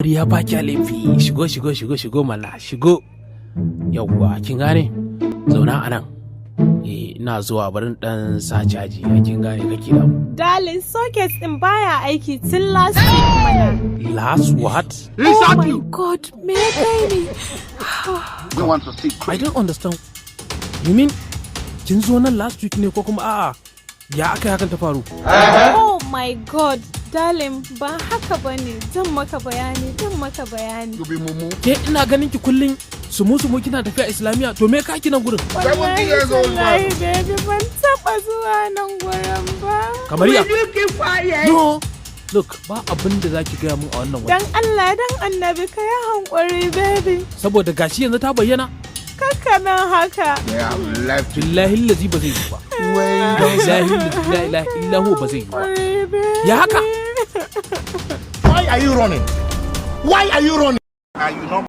Ya ba kya laifi. Shigo, shigo, shigo, shigo mana, shigo. Yawwa, kin gane? Zauna a nan. Eh, ina zuwa, barin dan sa caji. Ya kin gane kake da Darling, socket din baya aiki tun last week mana. Last what? Oh my God, me ya kai ni? We want to see. I don't understand. You mean kin zo nan last week ne ko kuma a'a, ya aka yi hakan ta faru? Oh my God, darling, ba haka bane. Zan maka bayani, zan maka bayani. You be mumu. Ke, ina ganin ki kullun sumu sumu kina tafiya Islamiya, to me ka ki nan gurin? Wallahi years old man. tallahi, baby, ban taba zuwa nan gurin ba. Kamar ya? No. Look, ba abin da zaki gaya mun a wannan wani. Dan Allah dan Annabi ka yi hankuri, baby. Saboda gashi yanzu ta bayyana. Kakka nan haka. They have left you. Billahi lazi ba zai yi ba. Billahi lazi la ilaha illa huwa ba zai yi ba. Hankuri, baby. Ya haka? Why are you running? Why are you running? Are you not